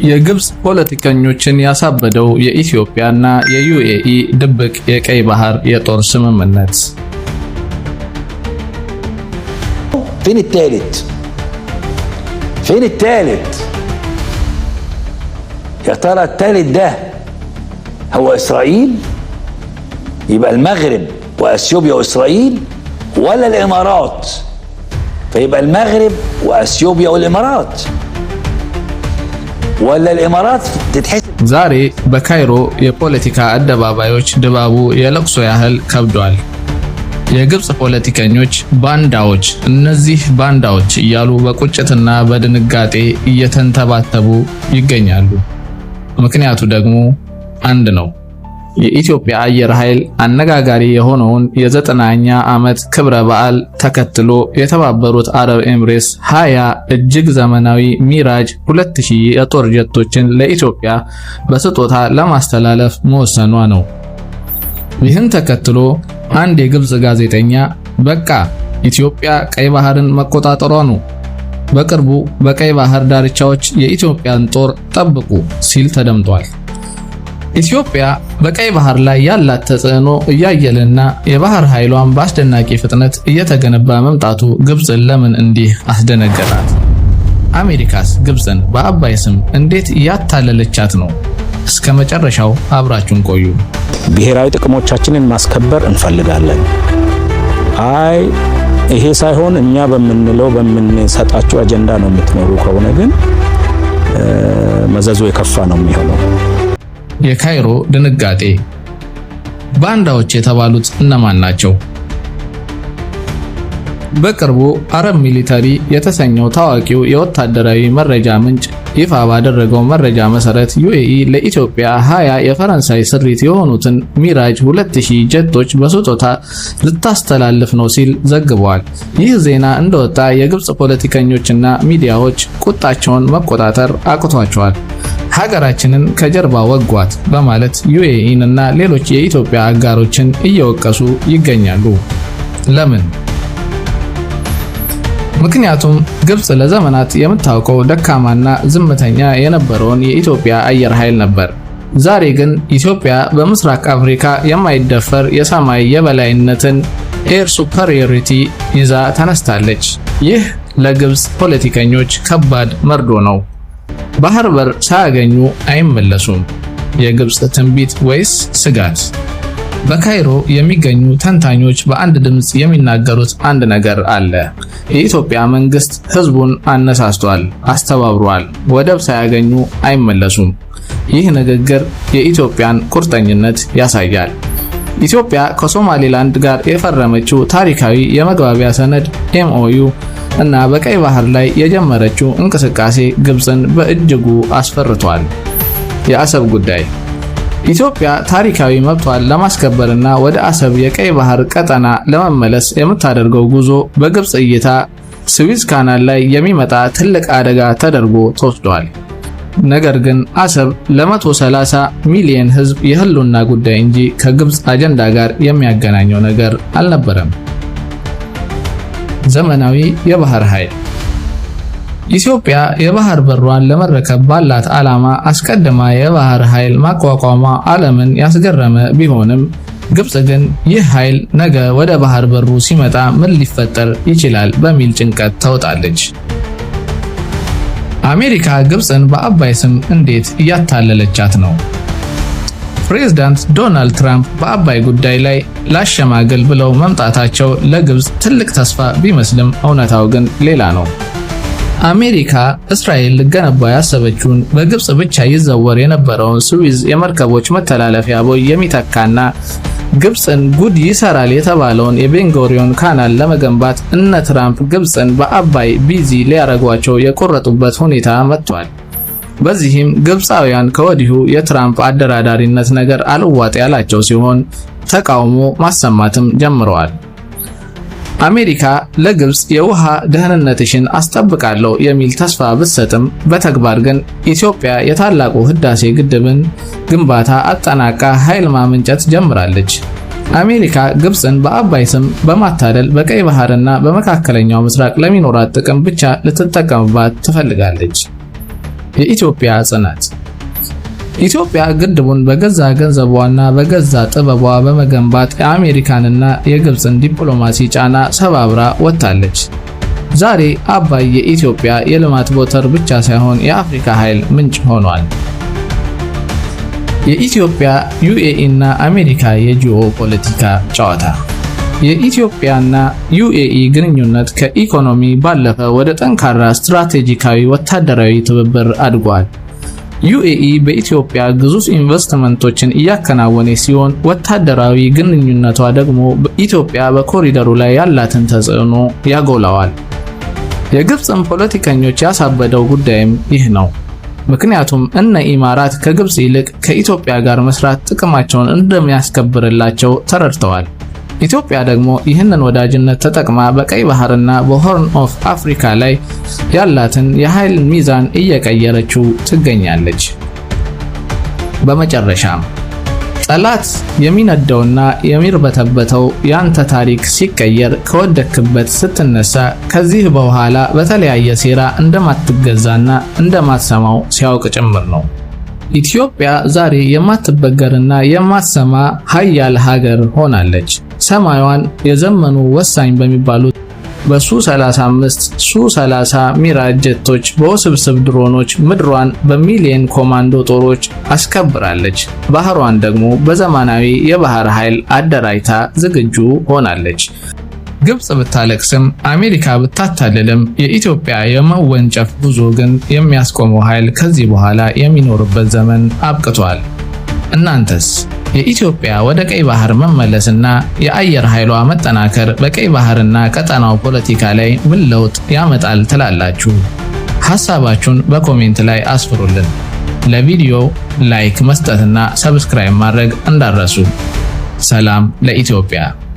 የግብጽ ፖለቲከኞችን ያሳበደው የኢትዮጵያና የዩኤኢ ድብቅ የቀይ ባህር የጦር ስምምነት። فين التالت؟ فين التالت؟ يا ترى التالت ده هو اسرائيل؟ يبقى المغرب واثيوبيا واسرائيل، ولا الامارات؟ فيبقى المغرب واثيوبيا والامارات، ولا الامارات تتحسب؟ ዛሬ በካይሮ የፖለቲካ አደባባዮች ድባቡ የለቅሶ ያህል ከብዷል። የግብጽ ፖለቲከኞች ባንዳዎች፣ እነዚህ ባንዳዎች እያሉ በቁጭትና በድንጋጤ እየተንተባተቡ ይገኛሉ። ምክንያቱ ደግሞ አንድ ነው። የኢትዮጵያ አየር ኃይል አነጋጋሪ የሆነውን የ90ኛ ዓመት ክብረ በዓል ተከትሎ የተባበሩት አረብ ኤምሬትስ 20 እጅግ ዘመናዊ ሚራጅ 2000 የጦር ጀቶችን ለኢትዮጵያ በስጦታ ለማስተላለፍ መወሰኗ ነው። ይህን ተከትሎ አንድ የግብጽ ጋዜጠኛ በቃ ኢትዮጵያ ቀይ ባህርን መቆጣጠሯ ነው፣ በቅርቡ በቀይ ባህር ዳርቻዎች የኢትዮጵያን ጦር ጠብቁ ሲል ተደምጧል። ኢትዮጵያ በቀይ ባህር ላይ ያላት ተጽዕኖ እያየለና የባህር ኃይሏን በአስደናቂ ፍጥነት እየተገነባ መምጣቱ ግብፅን ለምን እንዲህ አስደነገጣት? አሜሪካስ ግብፅን በአባይ ስም እንዴት እያታለለቻት ነው? እስከ መጨረሻው አብራችሁን ቆዩ። ብሔራዊ ጥቅሞቻችንን ማስከበር እንፈልጋለን። አይ፣ ይሄ ሳይሆን እኛ በምንለው በምንሰጣችሁ አጀንዳ ነው የምትኖሩ ከሆነ ግን መዘዙ የከፋ ነው የሚሆነው። የካይሮ ድንጋጤ። ባንዳዎች የተባሉት እነማን ናቸው? በቅርቡ አረብ ሚሊተሪ የተሰኘው ታዋቂው የወታደራዊ መረጃ ምንጭ ይፋ ባደረገው መረጃ መሰረት ዩኤኢ ለኢትዮጵያ 20 የፈረንሳይ ስሪት የሆኑትን ሚራጅ 2000 ጀቶች በስጦታ ልታስተላልፍ ነው ሲል ዘግቧል። ይህ ዜና እንደወጣ የግብጽ ፖለቲከኞችና ሚዲያዎች ቁጣቸውን መቆጣጠር አቅቷቸዋል። ሀገራችንን ከጀርባ ወጓት በማለት ዩኤኢን እና ሌሎች የኢትዮጵያ አጋሮችን እየወቀሱ ይገኛሉ። ለምን? ምክንያቱም ግብጽ ለዘመናት የምታውቀው ደካማና ዝምተኛ የነበረውን የኢትዮጵያ አየር ኃይል ነበር። ዛሬ ግን ኢትዮጵያ በምስራቅ አፍሪካ የማይደፈር የሰማይ የበላይነትን air superiority ይዛ ተነስታለች። ይህ ለግብጽ ፖለቲከኞች ከባድ መርዶ ነው። ባህር በር ሳያገኙ አይመለሱም። የግብጽ ትንቢት ወይስ ስጋት? በካይሮ የሚገኙ ተንታኞች በአንድ ድምፅ የሚናገሩት አንድ ነገር አለ። የኢትዮጵያ መንግስት ህዝቡን አነሳስቷል፣ አስተባብሯል። ወደብ ሳያገኙ አይመለሱም። ይህ ንግግር የኢትዮጵያን ቁርጠኝነት ያሳያል። ኢትዮጵያ ከሶማሌላንድ ጋር የፈረመችው ታሪካዊ የመግባቢያ ሰነድ MOU እና በቀይ ባህር ላይ የጀመረችው እንቅስቃሴ ግብፅን በእጅጉ አስፈርቷል። የአሰብ ጉዳይ። ኢትዮጵያ ታሪካዊ መብቷን ለማስከበርና ወደ አሰብ የቀይ ባህር ቀጠና ለመመለስ የምታደርገው ጉዞ በግብፅ እይታ ስዊዝ ካናል ላይ የሚመጣ ትልቅ አደጋ ተደርጎ ተወስዷል። ነገር ግን አሰብ ለ130 ሚሊዮን ሕዝብ የህልውና ጉዳይ እንጂ ከግብፅ አጀንዳ ጋር የሚያገናኘው ነገር አልነበረም። ዘመናዊ የባህር ኃይል። ኢትዮጵያ የባህር በሯን ለመረከብ ባላት ዓላማ አስቀድማ የባህር ኃይል ማቋቋሟ ዓለምን ያስገረመ ቢሆንም፣ ግብጽ ግን ይህ ኃይል ነገ ወደ ባህር በሩ ሲመጣ ምን ሊፈጠር ይችላል በሚል ጭንቀት ተውጣለች። አሜሪካ ግብጽን በአባይ ስም እንዴት እያታለለቻት ነው? ፕሬዝዳንት ዶናልድ ትራምፕ በአባይ ጉዳይ ላይ ላሸማግል ብለው መምጣታቸው ለግብጽ ትልቅ ተስፋ ቢመስልም እውነታው ግን ሌላ ነው። አሜሪካ እስራኤል ልትገነባ ያሰበችውን በግብጽ ብቻ ይዘወር የነበረውን ስዊዝ የመርከቦች መተላለፊያ ቦይ የሚተካና ግብጽን ጉድ ይሰራል የተባለውን የቤንጎሪዮን ካናል ለመገንባት እነ ትራምፕ ግብጽን በአባይ busy ሊያረጓቸው የቆረጡበት ሁኔታ መጥቷል። በዚህም ግብጻውያን ከወዲሁ የትራምፕ አደራዳሪነት ነገር አልዋጥ ያላቸው ሲሆን ተቃውሞ ማሰማትም ጀምረዋል። አሜሪካ ለግብጽ የውሃ ደህንነትሽን አስጠብቃለሁ የሚል ተስፋ ብትሰጥም በተግባር ግን ኢትዮጵያ የታላቁ ህዳሴ ግድብን ግንባታ አጠናቃ ኃይል ማመንጨት ጀምራለች። አሜሪካ ግብጽን በአባይ ስም በማታለል በቀይ ባህርና በመካከለኛው ምስራቅ ለሚኖራት ጥቅም ብቻ ልትጠቀምባት ትፈልጋለች። የኢትዮጵያ ጽናት። ኢትዮጵያ ግድቡን በገዛ ገንዘቧና በገዛ ጥበቧ በመገንባት የአሜሪካንና የግብፅን ዲፕሎማሲ ጫና ሰባብራ ወጥታለች። ዛሬ አባይ የኢትዮጵያ የልማት ሞተር ብቻ ሳይሆን የአፍሪካ ኃይል ምንጭ ሆኗል። የኢትዮጵያ፣ ዩኤኢ እና አሜሪካ የጂኦ ፖለቲካ ጨዋታ። የኢትዮጵያና ዩኤኢ ግንኙነት ከኢኮኖሚ ባለፈ ወደ ጠንካራ ስትራቴጂካዊ ወታደራዊ ትብብር አድጓል። ዩኤኢ በኢትዮጵያ ግዙፍ ኢንቨስትመንቶችን እያከናወነች ሲሆን፣ ወታደራዊ ግንኙነቷ ደግሞ ኢትዮጵያ በኮሪደሩ ላይ ያላትን ተጽዕኖ ያጎላዋል። የግብፅን ፖለቲከኞች ያሳበደው ጉዳይም ይህ ነው። ምክንያቱም እነ ኢማራት ከግብፅ ይልቅ ከኢትዮጵያ ጋር መስራት ጥቅማቸውን እንደሚያስከብርላቸው ተረድተዋል። ኢትዮጵያ ደግሞ ይህንን ወዳጅነት ተጠቅማ በቀይ ባህርና በ Horn of Africa ላይ ያላትን የኃይል ሚዛን እየቀየረችው ትገኛለች። በመጨረሻም፣ ጠላት የሚነደውና የሚርበተበተው ያንተ ታሪክ ሲቀየር፣ ከወደክበት ስትነሳ፣ ከዚህ በኋላ በተለያየ ሴራ እንደማትገዛና እንደማትሰማው ሲያውቅ ጭምር ነው። ኢትዮጵያ ዛሬ የማትበገርና የማትሰማ ሀያል ሀገር ሆናለች። ሰማዩን የዘመኑ ወሳኝ በሚባሉት በሱ 35፣ ሱ 30 ሚራጅ ጀቶች፣ በውስብስብ ድሮኖች፣ ምድሯን በሚሊየን ኮማንዶ ጦሮች አስከብራለች። ባህሯን ደግሞ በዘመናዊ የባህር ኃይል አደራጅታ ዝግጁ ሆናለች። ግብጽ ብታለቅስም፣ አሜሪካ ብታታልልም፣ የኢትዮጵያ የመወንጨፍ ጉዞ ግን የሚያስቆመው ኃይል ከዚህ በኋላ የሚኖርበት ዘመን አብቅቷል። እናንተስ የኢትዮጵያ ወደ ቀይ ባህር መመለስና የአየር ኃይሏ መጠናከር በቀይ ባህርና ቀጠናው ፖለቲካ ላይ ምን ለውጥ ያመጣል ትላላችሁ? ሐሳባችሁን በ comment ላይ አስፍሩልን። ለቪዲዮው like መስጠትና subscribe ማድረግ እንዳትረሱ። ሰላም ለኢትዮጵያ።